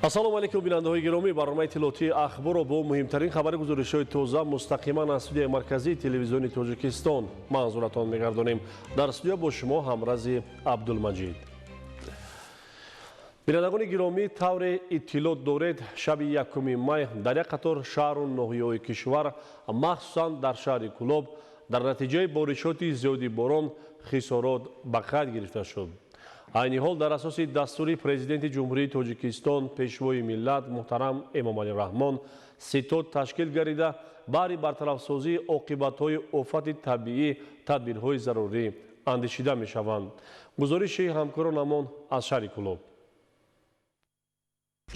Ассалому алайкум, бинандаҳои гиромӣ. Барномаи иттилоотии Ахборро бо муҳимтарин хабари гузоришҳои тоза мустақиман аз студияи марказии Телевизиони Тоҷикистон манзуратон мегардонем. Дар студия бо шумо ҳамрази Абдулмаҷид. Бинандагони гиромӣ, тавре иттилоъ доред, шаби 1 май дар як қатор шаҳру ноҳияҳои кишвар, махсусан дар шаҳри Кӯлоб, дар натиҷаи боришоти зиёди борон хисорот ба қайд гирифта шуд. Айни ҳол дар асоси дастури Президенти Ҷумҳурии Тоҷикистон, Пешвои миллат муҳтарам Эмомалӣ Раҳмон ситод ташкил гардида, баҳри бартарафсозии оқибатҳои офати табиӣ тадбирҳои зарурӣ андешида мешаванд. Гузориши ҳамкоронамон аз шаҳри Кӯлоб.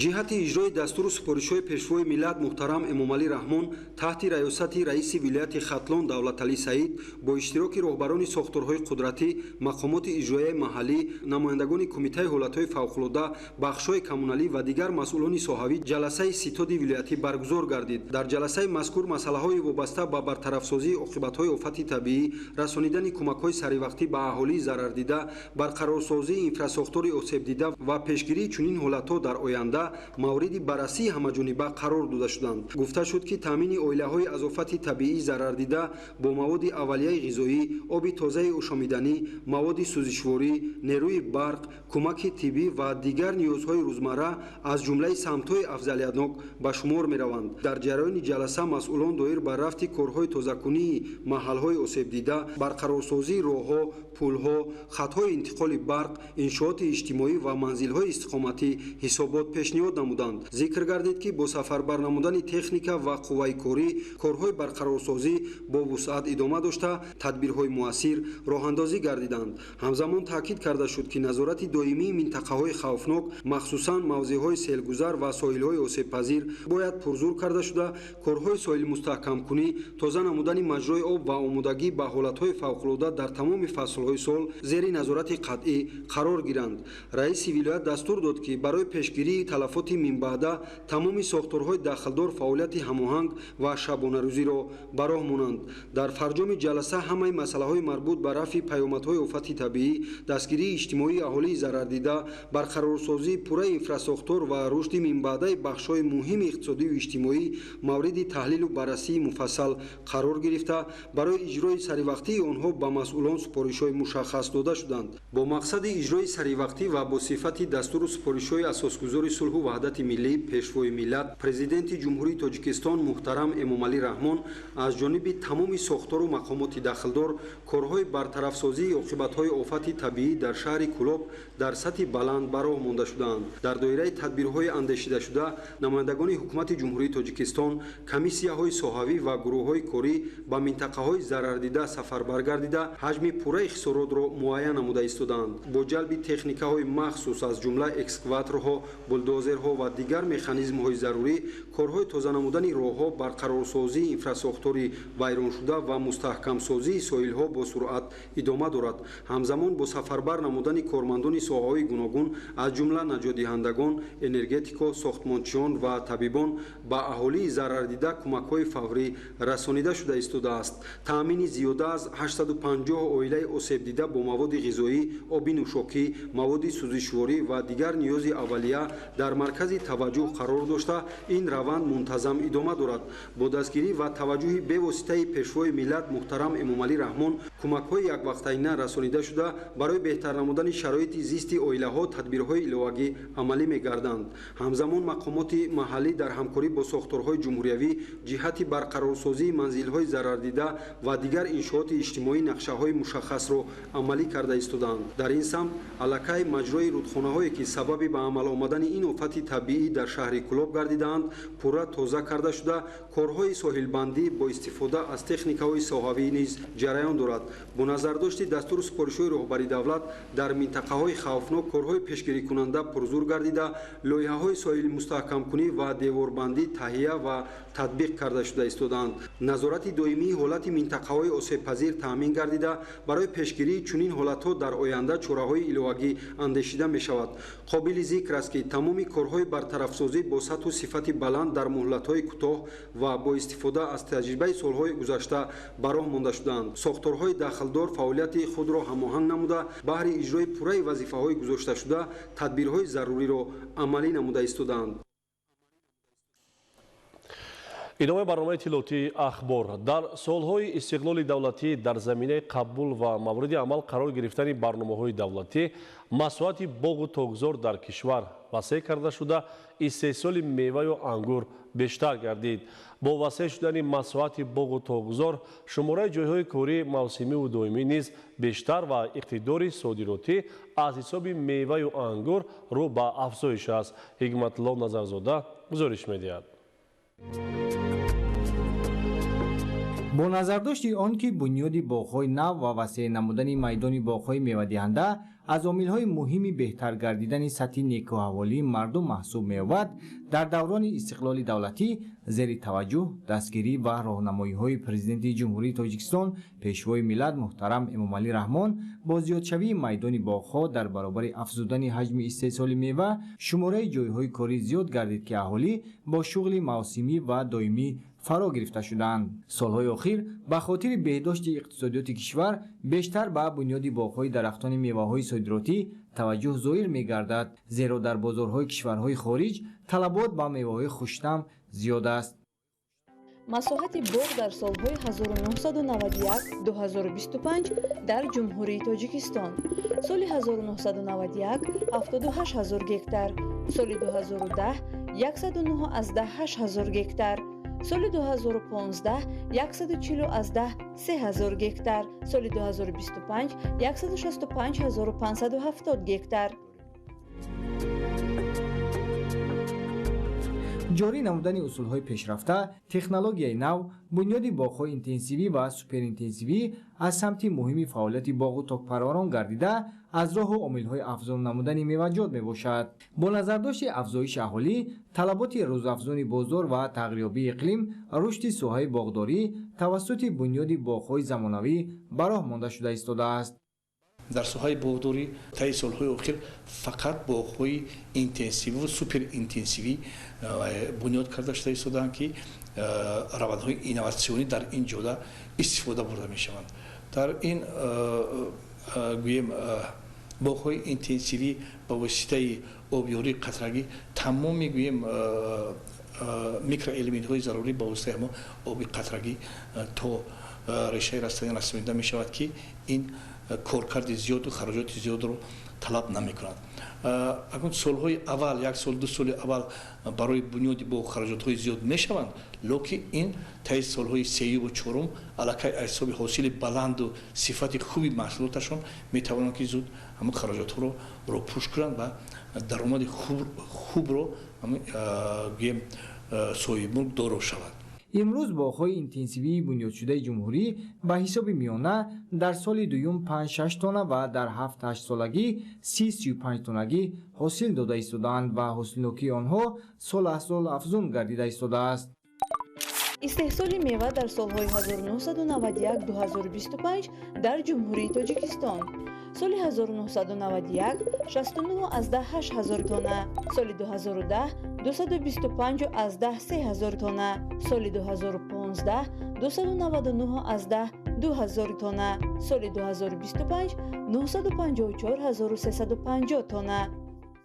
Ҷиҳати иҷрои дастуру супоришҳои Пешвои миллат муҳтарам Эмомалӣ Раҳмон таҳти раёсати раиси вилояти Хатлон Давлаталӣ Саид бо иштироки роҳбарони сохторҳои қудратӣ, мақомоти иҷроияи маҳаллӣ, намояндагони Кумитаи ҳолатҳои фавқулода, бахшҳои коммуналӣ ва дигар масъулони соҳавӣ ҷаласаи ситоди вилоятӣ баргузор гардид. Дар ҷаласаи мазкур масъалаҳои вобаста ба бартарафсозии оқибатҳои офати табиӣ, расонидани кӯмакҳои саривақтӣ ба аҳолии зарардида, барқарорсозии инфрасохтори осебдида ва пешгирии чунин ҳолатҳо дар оянда мавриди баррасии ҳамаҷониба қарор дода шуданд. Гуфта шуд, ки таъмини оилаҳои аз офати табиӣ зарардида бо маводи аввалияи ғизоӣ, оби тозаи ошомиданӣ, маводи сӯзишворӣ, нерӯи барқ, кӯмаки тиббӣ ва дигар ниёзҳои рӯзмарра аз ҷумлаи самтҳои афзалиятнок ба шумор мераванд. Дар ҷараёни ҷаласа масъулон доир ба рафти корҳои тозакунии маҳалҳои осебдида, барқарорсозии роҳҳо, пулҳо, хатҳои интиқоли барқ, иншооти иҷтимоӣ ва манзилҳои истиқоматӣ ҳисобот пешниҳод намуданд. Зикр гардид, ки бо сафарбар намудани техника ва қувваи корӣ корҳои барқарорсозӣ бо вусъат идома дошта, тадбирҳои муассир роҳандозӣ гардиданд. Ҳамзамон таъкид карда шуд, ки назорати доимии минтақаҳои хавфнок, махсусан мавзеъҳои селгузар ва соҳилҳои осебпазир бояд пурзур карда шуда, корҳои соҳилмустаҳкамкунӣ, тоза намудани маҷрои об ва омодагӣ ба ҳолатҳои фавқулода дар тамоми фаслҳои сол зери назорати қатъӣ қарор гиранд. Раиси вилоят дастур дод, ки барои пешгирии талафоти минбаъда тамоми сохторҳои дахлдор фаъолияти ҳамоҳанг ва шабонарӯзиро ба роҳ монанд. Дар фарҷоми ҷаласа ҳамаи масъалаҳои марбут ба рафъи паёмадҳои офати табиӣ, дастгирии иҷтимоии аҳолии зарардида, барқарорсозии пурраи инфрасохтор ва рушди минбаъдаи бахшҳои муҳими иқтисодию иҷтимоӣ мавриди таҳлилу баррасии муфассал қарор гирифта, барои иҷрои саривақтии онҳо ба масъулон супоришҳои мушаххас дода шуданд. Бо мақсади иҷрои саривақтӣ ва бо сифати дастуру супоришҳои асосгузори сулҳу ваҳдати миллӣ, Пешвои миллат, Президенти Ҷумҳурии Тоҷикистон муҳтарам Эмомалӣ Раҳмон аз ҷониби тамоми сохтору мақомоти дахлдор корҳои бартарафсозии оқибатҳои офати табиӣ дар шаҳри Кӯлоб дар сатҳи баланд ба роҳ монда шудаанд. Дар доираи тадбирҳои андешидашуда намояндагони Ҳукумати Ҷумҳурии Тоҷикистон, комиссияҳои соҳавӣ ва гурӯҳҳои корӣ ба минтақаҳои зарардида сафарбар гардида, ҳаҷми пурраи хисоротро муайян намуда истодаанд. Бо ҷалби техникаҳои махсус, аз ҷумла экскаваторҳо, булдозерҳо ва дигар механизмҳои зарурӣ, корҳои тоза намудани роҳҳо, барқарорсозии инфрасохтори вайроншуда ва мустаҳкамсозии соҳилҳо бо суръат идома дорад. Ҳамзамон бо сафарбар намудани кормандони соҳаҳои гуногун, аз ҷумла наҷотдиҳандагон, энергетико, сохтмончиён ва табибон ба аҳолии зарардида кӯмакҳои фаврӣ расонида шуда истодааст. Таъмини зиёда аз 850 оилаи осебдида бо маводи ғизоӣ, оби нӯшокӣ, маводи сӯзишворӣ ва дигар ниёзи аввалия дар маркази таваҷҷӯҳ қарор дошта, ин раванд мунтазам идома дорад. Бо дастгирӣ ва таваҷҷӯҳи бевоситаи Пешвои миллат муҳтарам Эмомалӣ Раҳмон кӯмакҳои яквақтаина расонида шуда, барои беҳтар намудани шароити зисти оилаҳо тадбирҳои иловагӣ амалӣ мегарданд. Ҳамзамон мақомоти маҳаллӣ дар ҳамкорӣ бо сохторҳои ҷумҳуриявӣ ҷиҳати барқарорсозии манзилҳои зарардида ва дигар иншооти иҷтимоӣ нақшаҳои мушаххасро амалӣ карда истодаанд. Дар ин самт аллакай маҷрои рудхонаҳое, ки сабаби ба амал омадани ин офати табиӣ дар шаҳри Кӯлоб гардидаанд, пурра тоза карда шуда, корҳои соҳилбандӣ бо истифода аз техникаҳои соҳавӣ низ ҷараён дорад. Бо назардошти дастуру супоришҳои роҳбари давлат дар минтақаҳои хавфнок корҳои пешгирикунанда пурзур гардида, лоиҳаҳои соҳилмустаҳкамкунӣ ва деворбандӣ таҳия ва татбиқ карда шуда истодаанд. Назорати доимии ҳолати минтақаҳои осебпазир таъмин гардида, барои пешгирии чунин ҳолатҳо дар оянда чораҳои иловагӣ андешида мешавад. Қобили зикр аст, ки тамоми корҳои бартарафсозӣ бо сатҳу сифати баланд дар муҳлатҳои кӯтоҳ ва бо истифода аз таҷрибаи солҳои гузашта ба роҳ монда шудаанд. Сохторҳои сохторҳои дахлдор фаъолияти худро ҳамоҳанг намуда, баҳри иҷрои пурраи вазифаҳои гузошташуда тадбирҳои заруриро амалӣ намуда истодаанд. Идомаи барномаи иттилоотии Ахбор. Дар солҳои истиқлоли давлатӣ дар заминаи қабул ва мавриди амал қарор гирифтани барномаҳои давлатӣ масоҳати боғу токзор дар кишвар васеъ карда шуда, истеҳсоли меваю ангур бештар гардид. Бо васеъ шудани масоҳати боғу токзор шумораи ҷойҳои кории мавсимиву доимӣ низ бештар ва иқтидори содиротӣ аз ҳисоби меваю ангур рӯ ба афзоиш аст. Ҳикматулло Назарзода гузориш медиҳад. Бо назардошти он ки бунёди боғҳои нав ва васеъ намудани майдони боғҳои мевадиҳанда аз омилҳои муҳими беҳтар гардидани сатҳи некӯаҳволии мардум маҳсуб меёбад, дар даврони истиқлоли давлатӣ зери таваҷҷӯҳ, дастгирӣ ва роҳнамоиҳои Президенти Ҷумҳурии Тоҷикистон, Пешвои миллат муҳтарам Эмомалӣ Раҳмон бо зиёдшавии майдони боғҳо дар баробари афзудани ҳаҷми истеҳсоли мева шумораи ҷойҳои корӣ зиёд гардид, ки аҳолӣ бо шуғли мавсимӣ ва доимӣ фаро гирифта шуданд. Солҳои охир ба хотири беҳдошти иқтисодиёти кишвар бештар ба бунёди боғҳои дарахтони меваҳои содиротӣ таваҷҷӯҳ зоҳир мегардад, зеро дар бозорҳои кишварҳои хориҷ талабот ба меваҳои хуштам зиёд аст. Масоҳати боғ дар солҳои 1991-2025 дар Ҷумҳурии Тоҷикистон. Соли 1991 78 ҳазор гектар, соли 2010 109,8 ҳазор гектар, соли 2015 140,3 ҳазор гектар, соли 2025 165 570 гектар. Ҷорӣ намудани усулҳои пешрафта, технологияи нав, бунёди боғҳои интенсивӣ ва суперинтенсивӣ аз самти муҳими фаъолияти боғу токпарварон гардида, аз роҳу омилҳои афзун намудани меваҷот мебошад. Бо назардошти афзоиши аҳолӣ, талаботи рӯзафзуни бозор ва тағйирёбии иқлим, рушди соҳаи боғдорӣ тавассути бунёди боғҳои замонавӣ ба роҳ монда шуда истодааст. Дар соҳаи боғдорӣ таи солҳои охир фақат боғҳои интенсивӣ ва суперинтенсивӣ бунёд карда шуда истодаанд, ки равандҳои инноватсионӣ дар ин ҷода истифода бурда мешаванд. Дар ин гӯем боғҳои интенсивӣ ба воситаи обёрии қатрагӣ тамоми гӯем микроэлементҳои зарурӣ ба воситаи ҳамон оби қатрагӣ то решаи растанӣ расонида мешавад, ки ин коркарди зиёду хароҷоти зиёдро талаб намекунад. Акнун солҳои аввал, як сол, ду соли аввал барои бунёди боғ хароҷотҳои зиёд мешаванд, лекин ин таи солҳои сеюму чорум аллакай аз ҳисоби ҳосили баланду сифати хуби маҳсулоташон метавонанд, ки зуд ҳамон хароҷотҳоро рӯпӯш кунанд ва даромади хубро гӯем соҳибмулк доро шавад. Имрӯз боғҳои интенсивии бунёдшудаи ҷумҳурӣ ба ҳисоби миёна дар соли дуюм 5-6 тонна ва дар 7-8 солагӣ 30-35 тоннагӣ ҳосил дода истодаанд ва ҳосилнокии онҳо сол аз сол афзун гардида истодааст. Истеҳсоли мева дар солҳои 1991-2025 дар Ҷумҳурии Тоҷикистон. Соли 1991 69,8 ҳазор тонна, соли 2010 225,3 ҳазор тонна, соли 2015 299,2 ҳазор тонна, соли 2025 954 350 тонна.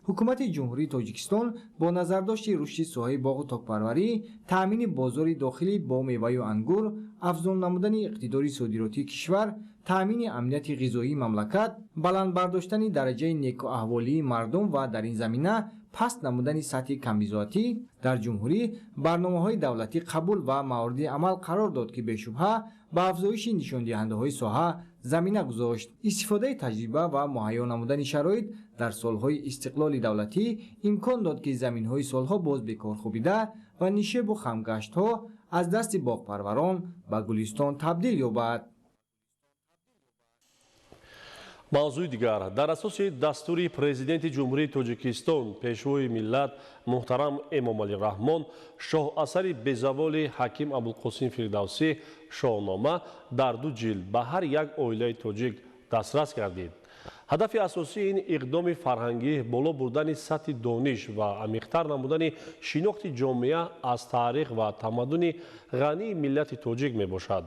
Ҳукумати Ҷумҳурии Тоҷикистон бо назардошти рушди соҳаи боғу токпарварӣ, таъмини бозори дохилӣ бо меваю ангур, афзун намудани иқтидори содиротии кишвар, таъмини амнияти ғизоии мамлакат, баланд бардоштани дараҷаи некӯаҳволии мардум ва дар ин замина паст намудани сатҳи камбизоатӣ дар ҷумҳурӣ барномаҳои давлатӣ қабул ва мавриди амал қарор дод, ки бешубҳа ба афзоиши нишондиҳандаҳои соҳа замина гузошт. Истифодаи таҷриба ва муҳайё намудани шароит дар солҳои истиқлоли давлатӣ имкон дод, ки заминҳои солҳо боз бекор хобида ва нишебу хамгаштҳо аз дасти боғпарварон ба гулистон табдил ёбад. Мавзӯи дигар. Дар асоси дастури Президенти Ҷумҳурии Тоҷикистон, Пешвои миллат муҳтарам Эмомалӣ Раҳмон, шоҳасари безаволи Ҳаким Абулқосим Фирдавсӣ «Шоҳнома» дар ду ҷилд ба ҳар як оилаи тоҷик дастрас гардид. Ҳадафи асосии ин иқдоми фарҳангӣ боло бурдани сатҳи дониш ва амиқтар намудани шинохти ҷомеа аз таърих ва тамаддуни ғании миллати тоҷик мебошад.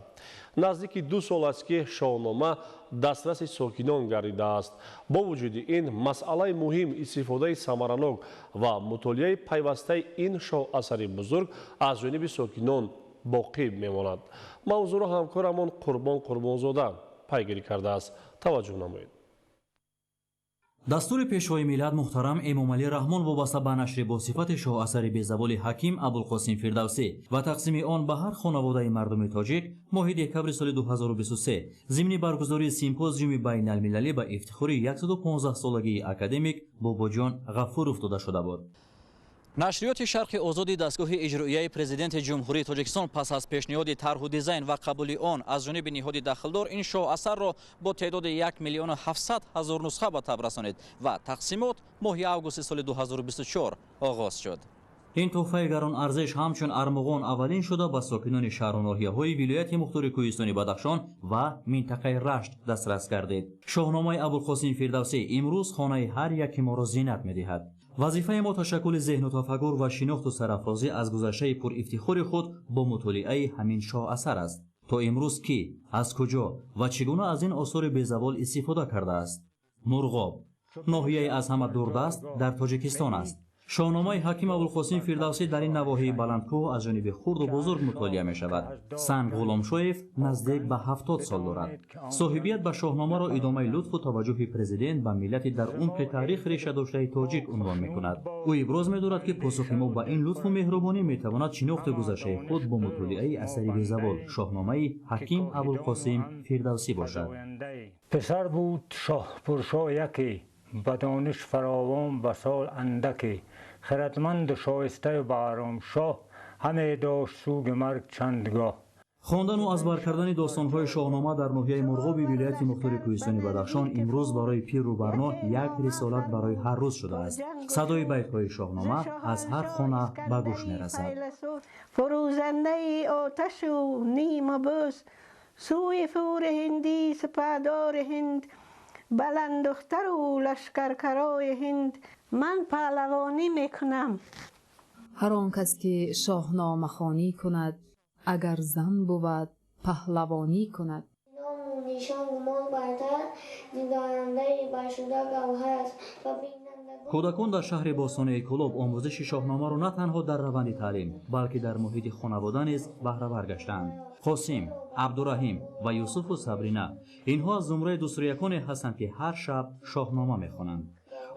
Наздики 2 сол аст, ки Шоҳнома дастраси сокинон гардидааст. Бо вуҷуди ин, масъалаи муҳим истифодаи самаранок ва мутолиаи пайвастаи ин шоҳасари бузург аз ҷониби сокинон боқӣ мемонад. Мавзӯъро ҳамкорамон Қурбон Қурбонзода пайгирӣ кардааст. Таваҷҷӯҳ намоед. Дастури Пешвои миллат муҳтарам Эмомалӣ Раҳмон вобаста ба нашри босифати шоҳасари безаволи Ҳаким Абулқосим Фирдавсӣ ва тақсими он ба ҳар хонаводаи мардуми тоҷик моҳи декабри соли 2023 зимни баргузории симпозиуми байналмилалӣ ба ифтихори 115-солагии академик Бобоҷон Ғафуров дода шуда буд. Нашриёти Шарқи озоди дастгоҳи иҷроияи Президенти Ҷумҳурии Тоҷикистон пас аз пешниҳоди тарҳу дизайн ва қабули он аз ҷониби ниҳоди дахлдор ин шоҳасарро бо теъдоди 1 700 000 нусха ба таб расонид ва тақсимот моҳи августи соли 2024 оғоз шуд. Ин тӯҳфаи гаронарзиш ҳамчун армуғон аввалин шуда ба сокинони шаҳру ноҳияҳои вилояти мухтори Кӯҳистони Бадахшон ва минтақаи Рашт дастрас гардид. Шоҳномаи Абулқосим Фирдавсӣ имрӯз хонаи ҳар яки моро зинат медиҳад. Вазифаи мо ташаккули зеҳну тафаккур ва шинохту сарафрозӣ аз гузаштаи пурифтихори худ бо мутолиаи ҳамин шоҳасар аст. То имрӯз кӣ, аз куҷо ва чӣ гуна аз ин осори безавол истифода кардааст? Мурғоб ноҳияи аз ҳама дурдаст дар Тоҷикистон аст. Шоҳномаи Ҳаким Абулқосим Фирдавсӣ дар ин навоҳии баландкӯҳ аз ҷониби хурду бузург мутолиа мешавад. Санг Ғуломшоев наздик ба 70 сол дорад. Соҳибият ба шоҳномаро идомаи лутфу таваҷҷӯҳи президент ба миллати дар умқи таърих реша доштаи тоҷик унвон мекунад. Ӯ иброз медорад, ки посухи мо ба ин лутфу меҳрубонӣ метавонад шинохти гузаштаи худ бо мутолиаи асари безавол Шоҳномаи Ҳаким Абулқосим Фирдавсӣ бошад. Писар буд шоҳпуршоҳ яке, ба дониш фаровон, ба сол андаке, хиратманду шоистаю баҳромшоҳ, ҳаме дошт сӯги марг чандгоҳ. Хондану аз бар кардани достонҳои Шоҳнома дар ноҳияи Мурғоби вилояти мухтори Кӯҳистони Бадахшон имрӯз барои пиру барно як рисолат барои ҳар рӯз шудааст. Садои байтҳои Шоҳнома аз ҳар хона ба гӯш мерасад. Фурӯзандаи оташу нима бӯс, сӯи фури ҳиндӣ сипаҳдори ҳинд, баланддухтару лашкаркарои ҳинд, ман паҳлавонӣ мекунам. Ҳар он кас ки шоҳномахонӣ кунад, агар зан бувад, паҳлавонӣ кунад. Ному нишон гумон бартар, нигарандаи баршуда гавҳар аст ва Кӯдакон дар шаҳри бостонии Кӯлоб омӯзиши шоҳномаро на танҳо дар раванди таълим, балки дар муҳити хонавода низ баҳравар гаштаанд. Қосим, Абдураҳим ва Юсуфу Сабрина инҳо аз зумраи дусруяконе ҳастанд, ки ҳар шаб шоҳнома мехонанд.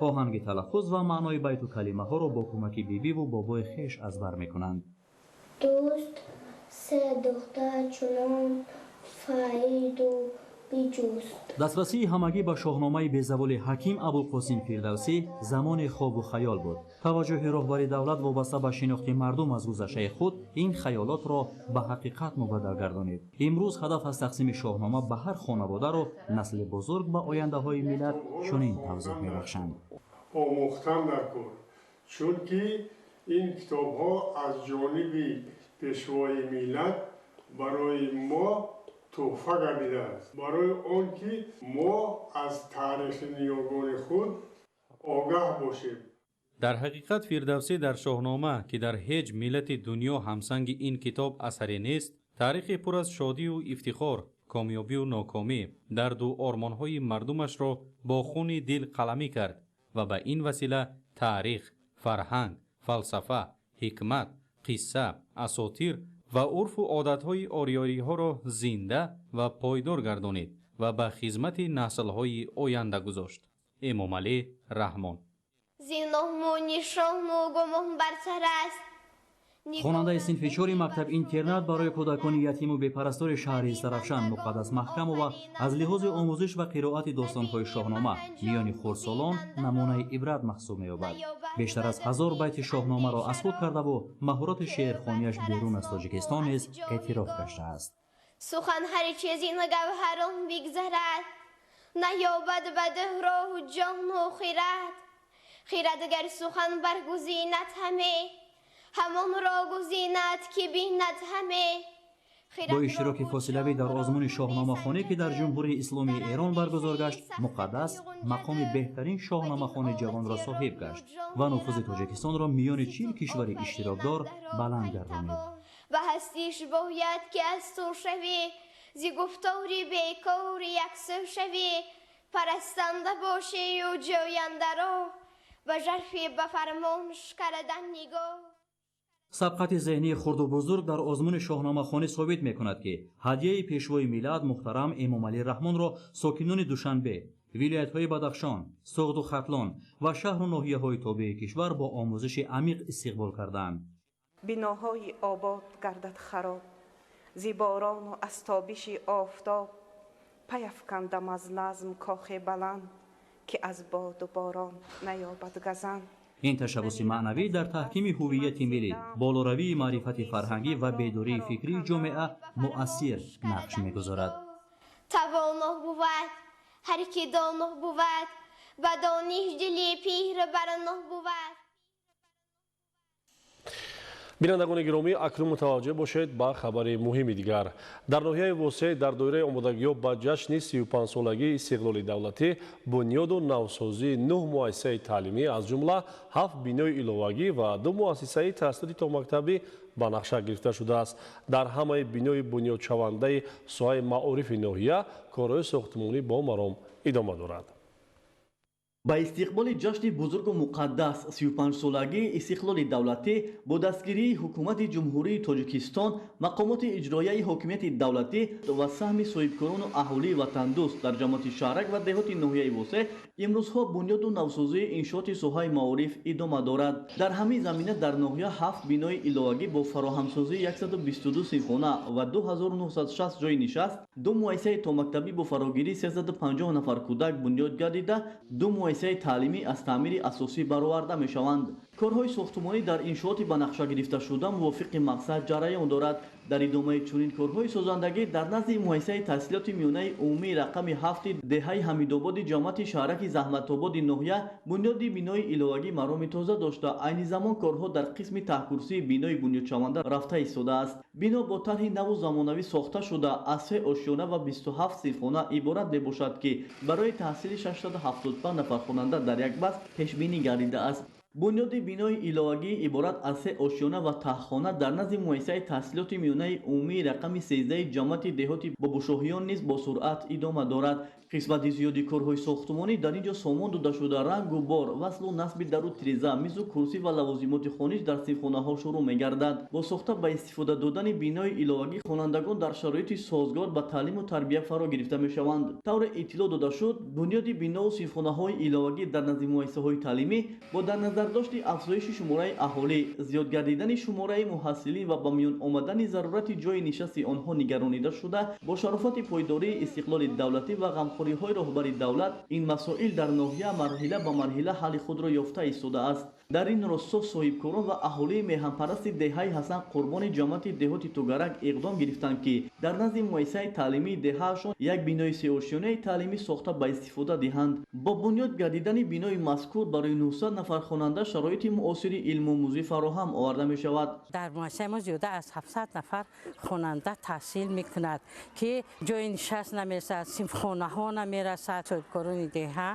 Оҳанги талаффуз ва маънои байту калимаҳоро бо кӯмаки бибиву бобои хеш аз бар мекунанд. Дӯст се духтар чунон фариду биҷуст. Дастрасии ҳамагӣ ба шоҳномаи безаволи Ҳаким Абулқосим Фирдавсӣ замони хобу хаёл буд. Таваҷҷӯҳи роҳбари давлат вобаста ба шинохти мардум аз гузаштаи худ ин хаёлотро ба ҳақиқат мубаддал гардонид. Имрӯз ҳадаф аз тақсими шоҳнома ба ҳар хонаводаро насли бузург ба ояндаҳои миллат чунин тавзеҳ мебахшанд. Омӯхтан дар кор, чунки ин китобҳо аз ҷониби Пешвои миллат барои мо тӯҳфа гардидааст, барои он ки мо аз таърихи ниёгони худ огаҳ бошем. Дар ҳақиқат, Фирдавсӣ дар Шоҳнома, ки дар ҳеҷ миллати дунё ҳамсанги ин китоб асаре нест, таърихи пур аз шодию ифтихор, комёбию нокомӣ, дарду ормонҳои мардумашро бо хуни дил қаламӣ кард ва ба ин васила таърих, фарҳанг, фалсафа, ҳикмат, қисса, асотир ва урфу одатҳои ориёиҳоро зинда ва пойдор гардонид ва ба хизмати наслҳои оянда гузошт. Эмомалӣ Раҳмон. Зиному нишону гумон барсар аст. Хонандаи синфи чори мактаб интернат барои кӯдакони ятиму бепарастори шаҳри Истаравшан Муқаддас Маҳкамова аз лиҳози омӯзиш ва қироати достонҳои Шоҳнома миёни хурдсолон намунаи ибрат маҳсуб меёбад. Бештар аз 1000 байти Шоҳномаро аз худ кардаву маҳорати шеърхонияш берун аз Тоҷикистон низ эътироф гаштааст. Сухан ҳар чизи гавҳарон бигзарад, наёбад ба роҳу ҷону хирад. Хирадгар сухан баргузинад ҳаме, ҳамонро гузинад, ки бинад ҳаме. Бо иштироки фосилавӣ дар озмуни шоҳномахонӣ, ки дар Ҷумҳурии Исломии Эрон баргузор гашт, Муқаддас мақоми беҳтарин шоҳномахони ҷавонро соҳиб гашт ва нуфузи Тоҷикистонро миёни 40 кишвари иштирокдор баланд гардонид. Ба ҳастиш бояд ки аз ту шавӣ, зи гуфтори бекори яксӯ шавӣ, парастанда бошию ҷӯяндаро, ба жарфи ба фармонш кардан нигоҳ. Сабқати зеҳнии хурду бузург дар озмуни шоҳномахонӣ собит мекунад, ки ҳадияи Пешвои миллат муҳтарам Эмомалӣ Раҳмонро сокинони Душанбе, вилоятҳои Бадахшон, Суғду Хатлон ва шаҳру ноҳияҳои тобеи кишвар бо омӯзиши амиқ истиқбол карданд. Биноҳои обод гардад хароб, зи борону аз тобиши офтоб, пайафкандам аз назм кохе баланд, ки аз боду борон наёбад газанд. Ин ташаббуси маънавӣ дар таҳкими ҳуввияти миллӣ, болоравии маърифати фарҳангӣ ва бедории фикрии ҷомеа муассир нақш мегузорад. Тавоно бувад ҳар ки доно бувад, ба дониш дили пир барно бувад. Бинандагони гиромӣ, акнун мутаваҷҷеҳ бошед ба хабари муҳими дигар. Дар ноҳияи Восеъ дар доираи омодагиҳо ба ҷашни 35-солагии истиқлоли давлатӣ бунёду навсозии 9 муассисаи таълимӣ, аз ҷумла 7 бинои иловагӣ ва 2 муассисаи таҳсилоти томактабӣ ба нақша гирифта шудааст. Дар ҳамаи бинои бунёдшавандаи соҳаи маорифи ноҳия корҳои сохтмонӣ бо маром идома дорад. Ба истиқболи ҷашни бузургу муқаддас 35-солагии истиқлоли давлатӣ бо дастгирии Ҳукумати Ҷумҳурии Тоҷикистон, мақомоти иҷроияи ҳокимияти давлатӣ ва саҳми соҳибкорону аҳолии ватандӯст дар ҷамоати шаҳрак ва деҳоти ноҳияи Восеъ имрӯзҳо бунёду навсозии иншооти соҳаи маориф идома дорад. Дар ҳамин замина дар ноҳия 7 бинои иловагӣ бо фароҳамсозии 122 синфхона ва 2960 ҷойи нишаст, 2 муассисаи томактабӣ бо фарогирии 350 нафар кӯдак бунёд гардида, 2 муассисаи таълимӣ аз таъмири асосӣ бароварда мешаванд. Корҳои сохтумонӣ дар иншооти ба нақша гирифташуда мувофиқи мақсад ҷараён дорад. Дар идомаи чунин корҳои созандагӣ дар назди муассисаи таҳсилоти миёнаи умумии рақами 7 деҳаи Ҳамидободи ҷамоати шаҳраки Заҳматободи ноҳия бунёди бинои иловагӣ мароми тоза дошта, айни замон корҳо дар қисми таҳкурсии бинои бунёдшаванда рафта истодааст. Бино бо тарҳи наву замонавӣ сохта шуда, аз 3 ошёна ва 27 синфхона иборат мебошад, ки барои таҳсили 675 нафар хонанда дар як баст пешбинӣ гардидааст. Бунёди бинои иловагӣ иборат аз 3 ошёна ва таҳхона дар назди муассисаи таҳсилоти миёнаи умумии рақами 13 ҷамоати деҳоти Бобошоҳиён низ бо суръат идома дорад. Қисмати зиёди корҳои сохтумонӣ дар ин ҷо сомон дода шуда, рангу бор, васлу насби дару тиреза, мизу курсӣ ва лавозимоти хониш дар синфхонаҳо шурӯъ мегардад. Бо сохта ба истифода додани бинои иловагӣ хонандагон дар шароити созгор ба таълиму тарбия фаро гирифта мешаванд. Тавре иттилоъ дода шуд, бунёди бинову синфхонаҳои иловагӣ дар назди муассисаҳои таълимӣ бо дар назардошти афзоиши шумораи аҳолӣ, зиёд гардидани шумораи муҳассилин ва ба миён омадани зарурати ҷойи нишасти онҳо нигаронида шуда, бо шарофати пойдории истиқлоли давлатӣ ва ғамхориҳои роҳбари давлат ин масоил дар ноҳия марҳила ба марҳила ҳалли худро ёфта истодааст. Дар ин росто соҳибкорон ва аҳолии меҳанпарасти деҳаи Ҳасан Қурбони ҷамоати деҳоти Тугарак иқдом гирифтанд, ки дар назди муассисаи таълимии деҳаашон як бинои сеошёнаи таълимӣ сохта ба истифода диҳанд. Бо бунёд гардидани бинои мазкур барои 900 нафар хонанда шароити муосири илмомӯзӣ фароҳам оварда мешавад. Дар муассисаи мо зиёда аз 700 нафар хонанда таҳсил мекунад, ки ҷои нишаст намерасад, синфхонаҳо намерасад. Соҳибкорони деҳа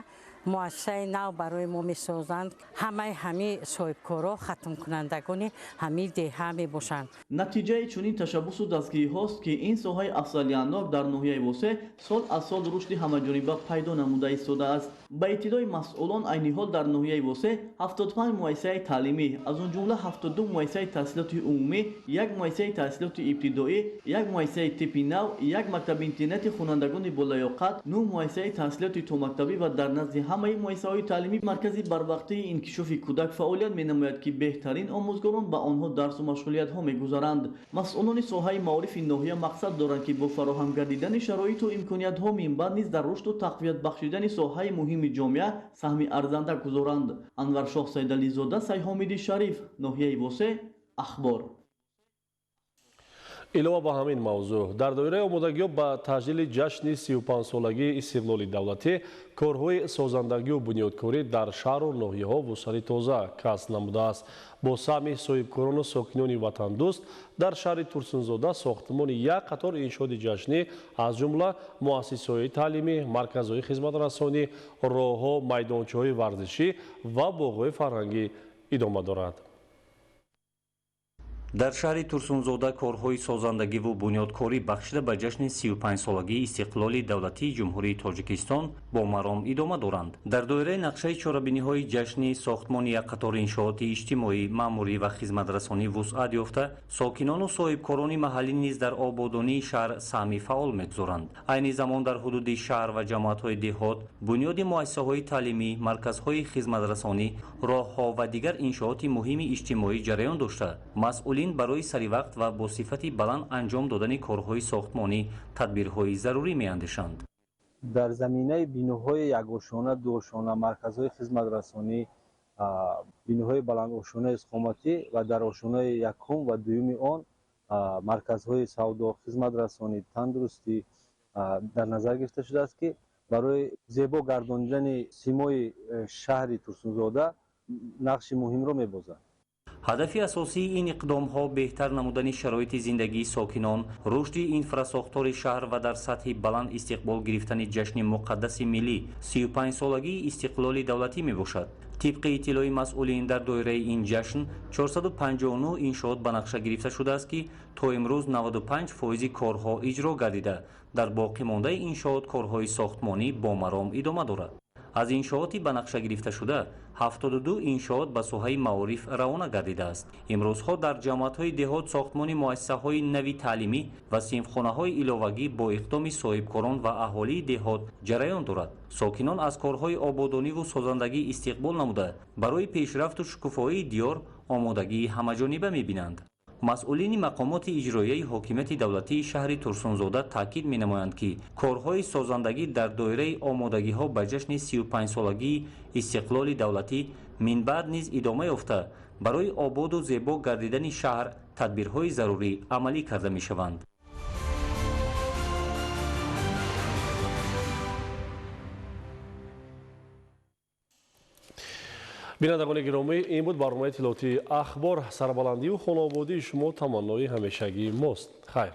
муассисаи нав барои мо месозанд. Ҳамаи ҳамин соҳибкорҳо хатмкунандагони ҳамин деҳа мебошанд. Натиҷаи чунин ташаббусу дастгириҳост, ки ин соҳаи афзалиятнок дар ноҳияи Восеъ сол аз сол рушди ҳамаҷониба пайдо намуда истодааст. Ба иттилои масъулон, айни ҳол дар ноҳияи Восеъ 75 муассисаи таълимӣ, аз он ҷумла 72 муассисаи таҳсилоти умумӣ, 1 муассисаи таҳсилоти ибтидоӣ, 1 муассисаи типи нав, 1 мактаби интернати хонандагони болаёқат, 9 муассисаи таҳсилоти томактабӣ ва дар назди ҳамаи муассисаҳои таълимӣ маркази барвақтии инкишофи кӯдак фаъолият менамояд, ки беҳтарин омӯзгорон ба онҳо дарсу машғулиятҳо мегузаранд. Масъулони соҳаи маорифи ноҳия мақсад доранд, ки бо фароҳам гардидани шароиту имкониятҳо минбаъд низ дар рушду тақвият бахшидани соҳаи муҳими ҷомеа саҳми арзанда гузоранд. Анваршоҳ Сайдализода, Сайҳомиди Шариф, ноҳияи Восеъ, Ахбор. Илова ба ҳамин мавзӯъ, дар доираи омодагиҳо ба таҷлили ҷашни 35-солагии истиқлоли давлатӣ корҳои созандагию бунёдкорӣ дар шаҳру ноҳияҳо вусъати тоза касб намудааст. Бо саҳми соҳибкорону сокинони ватандӯст дар шаҳри Турсунзода сохтмони як қатор иншооти ҷашнӣ, аз ҷумла муассисаҳои таълимӣ, марказҳои хизматрасонӣ, роҳҳо, майдончаҳои варзишӣ ва боғҳои фарҳангӣ идома дорад. Дар шаҳри Турсунзода корҳои созандагиву бунёдкорӣ бахшида ба ҷашни 35-солагии истиқлоли давлатии Ҷумҳурии Тоҷикистон бо маром идома доранд. Дар доираи нақшаи чорабиниҳои ҷашнӣ сохтмони як қатор иншооти иҷтимоӣ, маъмурӣ ва хизматрасонӣ вусъат ёфта, сокинону соҳибкорони маҳаллӣ низ дар ободонии шаҳр саҳми фаъол мегузоранд. Айни замон дар ҳудуди шаҳр ва ҷамоатҳои деҳот бунёди муассисаҳои таълимӣ, марказҳои хизматрасонӣ, роҳҳо ва дигар иншооти муҳими иҷтимоӣ ҷараён дошта, масъулин барои саривақт ва бо сифати баланд анҷом додани корҳои сохтмонӣ тадбирҳои зарурӣ меандешанд. Дар заминаи биноҳои якошона, дуошона, марказҳои хизматрасонӣ, биноҳои баландошонаи истиқоматӣ ва дар ошонаи якум ва дуюми он марказҳои савдо, хизматрасонӣ, тандурустӣ дар назар гирифта шудааст, ки барои зебо гардонидани симои шаҳри Турсунзода нақши муҳимро мебозад. Ҳадафи асосии ин иқдомҳо беҳтар намудани шароити зиндагии сокинон, рушди инфрасохтори шаҳр ва дар сатҳи баланд истиқбол гирифтани ҷашни муқаддаси миллӣ 35-солагии истиқлоли давлатӣ мебошад. Тибқи иттилои масъулин, дар доираи ин ҷашн 459 иншоот ба нақша гирифта шудааст, ки то имрӯз 95% корҳо иҷро гардида, дар боқимондаи иншоот корҳои сохтмонӣ бо маром идома дорад. Аз иншооти ба нақша гирифташуда 72 иншоот ба соҳаи маориф равона гардидааст. Имрӯзҳо дар ҷамоатҳои деҳот сохтмони муассисаҳои нави таълимӣ ва синфхонаҳои иловагӣ бо иқдоми соҳибкорон ва аҳолии деҳот ҷараён дорад. Сокинон аз корҳои ободониву созандагӣ истиқбол намуда, барои пешрафту шукуфоии диёр омодагии ҳамаҷониба мебинанд. Масъулини мақомоти иҷроияи ҳокимияти давлатии шаҳри Турсунзода таъкид менамоянд, ки корҳои созандагӣ дар доираи омодагиҳо ба ҷашни 35-солагии истиқлоли давлатӣ минбаъд низ идома ёфта, барои ободу зебо гардидани шаҳр тадбирҳои зарурӣ амалӣ карда мешаванд. Бинандагони гиромӣ, ин буд барномаи иттилоотии Ахбор. Сарбаландию хонаободии шумо таманнои ҳамешагии мост. Хайр.